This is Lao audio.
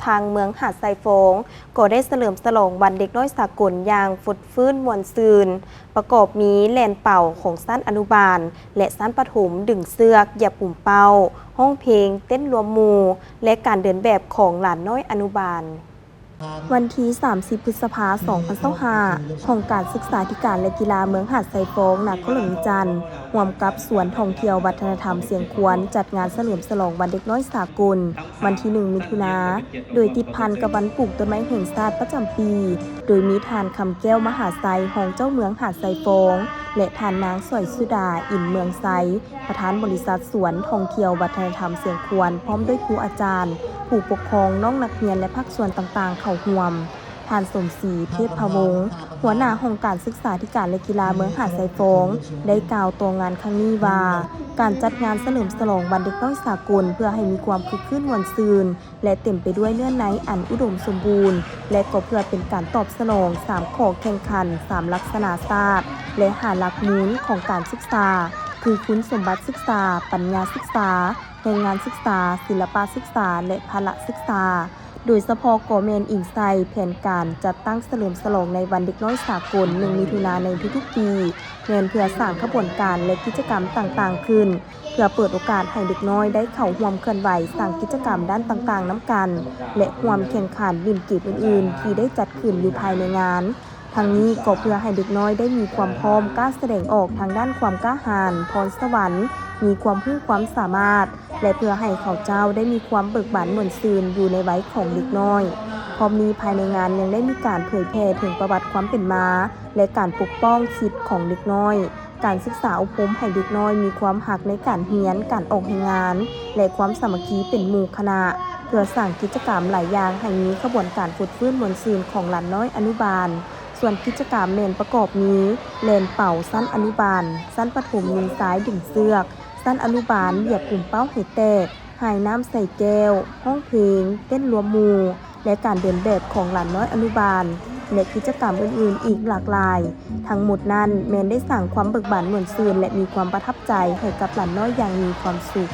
ທາງເມືອງຫາດຊາຍຟອງ ກໍໄດ້ສະເຫຼີມສະຫຼອງວັນເດັກນ້ອຍສາກົນຢ່າງຟົດຟື້ນມ່ວນຊື່ນ, ປະກອບມີແລ່ນເປົ່າຂອງຊັ້ນອະນຸບານ ແລະ ຊັ້ນປະຖົມ, ດຶງເຊືອກ, ຢຽບປຸ່ມເປົ້າ, ຮ້ອງເພງ, ເຕັ້ນລວມໝູ່ ແລະ ການເດີນແບບຂອງຫຼານນ້ອຍອະນຸບານ. ວັນທີສາມສິບ ພຶດສະພາ ສອງພັນຊາວຫ້າ ຫ້ອງການສຶກສາທິການ ແລະ ກິລາເມືອງຫາດຊາຍຟອງ ນະຄອນຫຼວງວຽງຈັນ ຮ່ວມກັບສວນທ່ອງທ່ຽວວັດທະນະທຳຊຽງຂວານ ຈັດງານສະເຫຼີມສະຫຼອງວັນເດັກນ້ອຍສາກົນ ວັນທີໜຶ່ງ ມິຖຸນາ ໂດຍຕິດພັນກັບວັນປູກຕົ້ນໄມ້ແຫ່ງຊາດປະຈຳປີ, ໂດຍມີທ່ານ ຄຳແກ້ວ ມະຫາໄຊ ຮອງເຈົ້າເມືອງຫາດຊາຍຟອງ ແລະ ທ່ານນາງ ສອຍສຸດາ ອິນເມືອງໄຊ ປະທານບໍລິສັດສວນທ່ອງທ່ຽວວັດທະນະທຳຊຽງຂວານ ພ້ອມດ້ວຍຄູອາຈານ, ຜູ້ປົກຄອງ, ນ້ອງນັກຮຽນ ແລະ ພາກສ່ວນຕ່າງໆເຂົ້າຮ່ວມ. ທ່ານ ສົມສີ ເທບພະວົງ ຫົວໜ້າຫ້ອງການສຶກສາທິການ ແລະ ກິລາເມືອງຫາດຊາຍຟອງ ໄດ້ກ່າວຕໍ່ງານຄັ້ງນີ້ວ່າ ການຈັດງານສະເຫຼີມສະຫຼອງວັນເດັກນ້ອຍສາກົນ ເພື່ອໃຫ້ມີຄວາມຄຶກຄື້ນມ່ວນຊື່ນ ແລະ ເຕັມໄປດ້ວຍເນື້ອໃນອັນອຸດົມສົມບູນ ແລະ ກໍເພື່ອເປັນການຕອບສະໜອງສາມຂໍ້ແຂ່ງຂັນ, ສາມລັກສະນະຊາດ ແລະ ຫ້າຫຼັກມູນຂອງການສຶກສາ ຄື ຄຸນສົມບັດສຶກສາ, ປັນຍາສຶກສາ, ແຮງງານສຶກສາ, ສິລະປະສຶກສາ ແລະ ພະລະສຶກສາ. ໂດຍສະເພາະກໍແມ່ນອີງໃສ່ແຜນການຈັດຕັ້ງສະເຫຼີມສະຫຼອງໃນວັນເດັກນ້ອຍສາກົນ ໜຶ່ງ ມິຖຸນາໃນທຸກໆປີ ແມ່ນເພື່ອສ້າງຂະບວນການ ແລະ ກິດຈະກຳຕ່າງໆຂຶ້ນ ເພື່ອເປີດໂອກາດໃຫ້ເດັກນ້ອຍໄດ້ເຂົ້າຮ່ວມເຄື່ອນໄຫວ, ສ້າງກິດຈະກຳດ້ານຕ່າງໆນຳກັນ ແລະ ຮ່ວມແຂ່ງຂັນຫຼິ້ນເກມອື່ນໆທີ່ໄດ້ຈັດຂຶ້ນຢູ່ພາຍໃນງານ. ທັງນີ້ກໍເພື່ອໃຫ້ເດັກນ້ອຍໄດ້ມີຄວາມພ້ອມ, ກ້າສະແດງອອກທາງດ້ານຄວາມກ້າຫານ, ພອນສະຫວັນ, ມີຄວາມຮູ້ຄວາມສາມາດ ແລະ ເພື່ອໃຫ້ເຂົາເຈົ້າໄດ້ມີຄວາມເບີກບານມ່ວນຊື່ນຢູ່ໃນໄວຂອງເດັກນ້ອຍ. ພ້ອມນີ້, ພາຍໃນງານຍັງໄດ້ມີການເຜີຍແຜ່ເຖິງປະຫວັດຄວາມເປັນມາ ແລະ ການປົກປ້ອງສິດຂອງເດັກນ້ອຍ, ການສຶກສາອົບຮົມໃຫ້ເດັກນ້ອຍມີຄວາມຮັກໃນການຮຽນ, ການອອກແຮງງານ ແລະ ຄວາມສາມັກຄີເປັນໝູ່ຄະນະ, ເພື່ອສ້າງກິດຈະກຳຫຼາຍຢ່າງໃຫ້ມີຂະບວນການຟົດຟື້ນມ່ວນຊື່ນຂອງຫຼານນ້ອຍອະນຸບານ. ສ່ວນກິດຈະກຳແມ່ນປະກອບມີ ແລ່ນເປົ່າຊັ້ນອະນຸບານ, ຊັ້ນປະຖົມຍິງຊາຍດຶງເຊືອກ, ຊັ້ນອະນຸບານຢຽບປຸ່ມເປົ້າໃຫ້ແຕກ, ຫາຍນ້ຳໃສ່ແກ້ວ, ຮ້ອງເພງ, ເຕັ້ນລວມໝູ່ ແລະ ການເດີນແບບຂອງຫຼານນ້ອຍອະນຸບານ ແລະ ກິດຈະກຳອື່ນໆອີກຫຼາກຫຼາຍ. ທັງໝົດນັ້ນແມ່ນໄດ້ສ້າງຄວາມເບີກບານມ່ວນຊື່ນ ແລະ ມີຄວາມປະທັບໃຈໃຫ້ກັບຫຼານນ້ອຍຢ່າງມີຄວາມສຸກ.